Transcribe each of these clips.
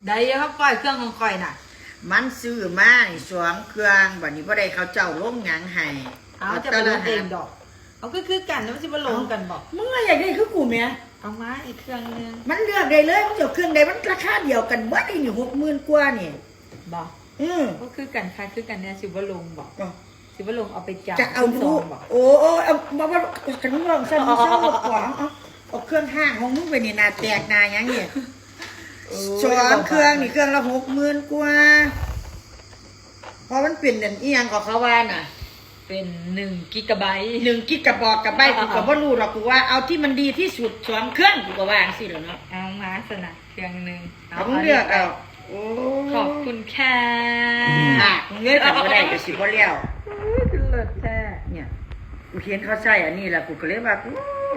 ໄດ້ຢູ່ ຂ້ອຍເຄື່ອງຂອງຂ້ອຍນະ ມັນຊື້ມານີ້ສອງເຄື່ອງ ບັດນີ້ບໍ່ໄດ້ເຂົາເຈົ້າລົງຫຍັງໃຫ້ ເອົາ ເອົາ ເຈົ້າໄປລົງເອງດອກ ເອົາ ຄື ຄືກັນ ມັນຊິບໍ່ລົງກັນບໍ? ເອົ້າ ມຶງລະຢາກໄດ້ຄືກູແໝ ເອົາມາອີກເຄື່ອງໜຶ່ງ ມັນເລືອກໄດ້ເລີຍ ມຶງຊິເອົາເຄື່ອງໃດ ມັນລາຄາດຽວກັນເບິດ ນີ້ ນີ້ ຫົກໝື່ນກວ່ານີ້ ບໍ? ອື ກໍຄືກັນ ຄ່າຄືກັນແດ່ ຊິບໍ່ລົງບໍ? ເອົ້າ ຊິບໍ່ລົງເອົາໄປຈາກ ຈັກເອົາ ສອງ ບໍ່? ໂອ້ ເອົາ ບໍ່ ບໍ່ ຄັນລອງຊັ້ນ ເອົາ ເອົາ ເອົາເຄື່ອງຫ້າງຂອງມຶງໄປນີ້ ໜ້າແຕກໜ້າຫຍັງນີ້ ໂອ້ຍ ສອງເຄື່ອງນີ້ ເຄື່ອງລະຫົກໝື່ນກວ່າ ເພາະມັນເປັນອັນອີ່ຫຍັງກໍເຂົາວ່ານະ ເປັນໜຶ່ງກິກະໄບ ໜຶ່ງກິກະບອກກະໄບ ກູກໍບໍ່ຮູ້ດອກ ກູວ່າເອົາທີ່ມັນດີທີ່ສຸດສອງເຄື່ອງ ກູກໍວ່າຈັ່ງຊີ້ແຫຼະເນາະ ເອົາມາຊັ້ນນະ ເຄື່ອງໜຶ່ງ ເອົາ ເອົາ ເລືອກເອົາ ເອົາ ໂອ້ ຂອບຄຸນຄ່ະ ອືມ ອ່ະ ເລືອກກັນບໍ່ໄດ້ກໍຊິບໍ່ແລ້ວ ເອີ ຄືເລີດແທ້ ເນຍ ກູເຫັນເຂົາໃຊ້ອັນນີ້ລະ ກູກໍເລີຍວ່າ ໂອ້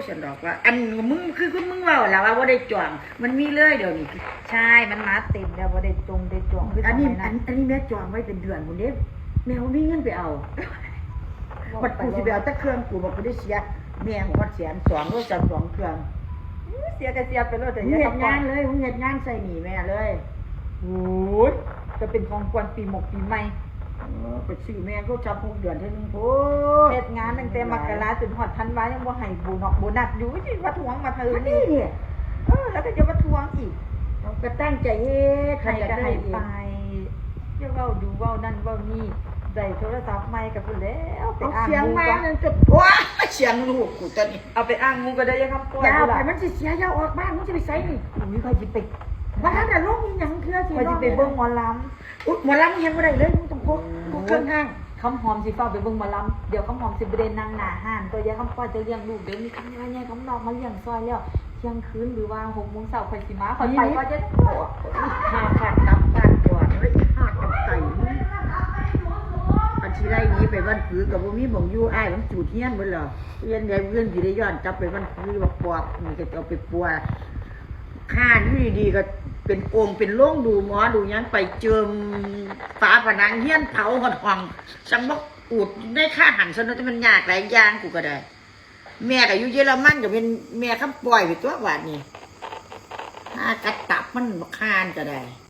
ຊັ້ນດອກວ່າ ອັນ ມຶງ ຄື ຄືມຶງເວົ້າລະວ່າບໍ່ໄດ້ຈອງ ມັນມີເລີຍດຽວນີ້ ໃຊ່ ມັນມາເຕັມແລ້ວ ບໍ່ໄດ້ຈົງໄດ້ຈອງ ຄື ອັນນີ້ ສະໄໝນັ້ນ ອັນ ອັນນີ້ແມ່ຈອງໄວ້ເປັນເດືອນພຸ້ນເດ້ ແມ່ບໍ່ມີເງິນໄປເອົາ ບັດກູຊິໄປເອົາແຕ່ເຄື່ອງ ກູບັດກູໄດ້ເສຍແມ່ຮອດແສນສອງ ໂທລະສັບສອງເຄື່ອງ ເສຍກໍເສຍໄປໂລດ ເຮັດງານເລີຍ ເຮັດງານໃຊ້ໜີ້ແມ່ເລີຍ ໂອ້ຍ ຈະເປັນຂອງຂວັນປີໝົກປີໃໝ່ ເອີ ໄປຊື້ແມ່ໂທລະສັບຫົກເດືອນເທື່ອໜຶ່ງໂພດ ເຮັດງານຕັ້ງແຕ່ມະກະລາຈົນຮອດທັນວາ ຍັງບໍ່ໃຫ້ໂບນອກໂບນັດຢູ່ ຊິມາທວງມາເທີນີ້ ເອີ ແລ້ວກໍຈະມາທວງອີກ ເຮົາກໍຕັ້ງໃຈເຮັດ ໃຫ້ກໍໃຫ້ໄປ ຢ່າເວົ້າດູເວົ້ານັ້ນເວົ້ານີ້ ໄດ້ໂທລະສັບໃໝ່ກໍພຸ້ນແລ້ວ ໄປອ້າງໝູ່ກໍ ສຽງມານັ້ນຈົນ ໂອ້ຍ ສຽງລູກກູຕົວນີ້ ເອົາໄປອ້າງໝູ່ກໍໄດ້ ຢ່າຄຳປ້ອຍ ຢ່າເອົາໄປ ມັນຊິເສຍ ຢ່າອອກບ້ານ ມຶງຊິໄປໃສນີ້ ອຸ້ຍ ຂ້ອຍຊິໄປ ບໍ່ທັນໄດ້ລົງອີ່ຫຍັງເທື່ອ ຊິ ຂ້ອຍຊິໄປເບິ່ງໝໍລຳ ອຸ້ຍ ໝໍລຳຍັງບໍ່ໄດ້ເລີຍ ມຶງຕ້ອງພົກ ໂອ້ຍ ເຄື່ອງຫ້າງ ຄຳຫອມຊິຟ້າວໄປເບິ່ງໝໍລຳ ດຽວຄຳຫອມຊິບໍ່ໄດ້ນັ່ງໜ້າຮ້ານ ໂຕ ຢ່າຄຳປ້ອຍ ເຈົ້າລ້ຽງລູກເດີ ມີຄຳໃຫຍ່ຄຳນ້ອງມາລ້ຽງຊ່ອຍແລ້ວ ທ່ຽງຄືນ ຫຼືວ່າຫົກໂມງເຊົ້າຂ້ອຍຊິມາ ຂ້ອຍໄປກ່ອນເດີ ອີ່ຫ່າ ຟາດຕັບຟາດບອດເອີຍ ອີ່ຫ່າຕັບໄຕ ຄັນຊິໄລ່ໜີໄປບ້ານຜືກໍບໍ່ມີໝ່ອງຢູ່ ອ້າຍມັນຈູດເຮືອນໝົດແລ້ວ ເຮັດໃດມື້ອື່ນຊິໄດ້ຍ້ອນກັບໄປບ້ານຜື ບັກປອບນີ້ກໍເອົາໄປປົວ ຄ້ານຢູ່ດີໆກໍເປັນອົງເປັນໂລງ ດູໝໍດູຫຍັງ ໄປເຈີມຝາຜະໜັງເຮືອນ ເຜົາຮອດຫ້ອງ ຊ່າງບັກອູດໃນຄ້າຫັ້ນຊັ້ນເນາະ ແຕ່ມັນຍາກຫຼາຍຢ່າງ ກູກໍໄດ້ ແມ່ກໍຢູ່ເຢຍລະມັນ ກໍແມ່ນແມ່ຄຳປ້ອຍໄປຕົວະບາດນີ້ ຫາກັດຕັບມັນ ບັກຫ່ານກໍໄດ້.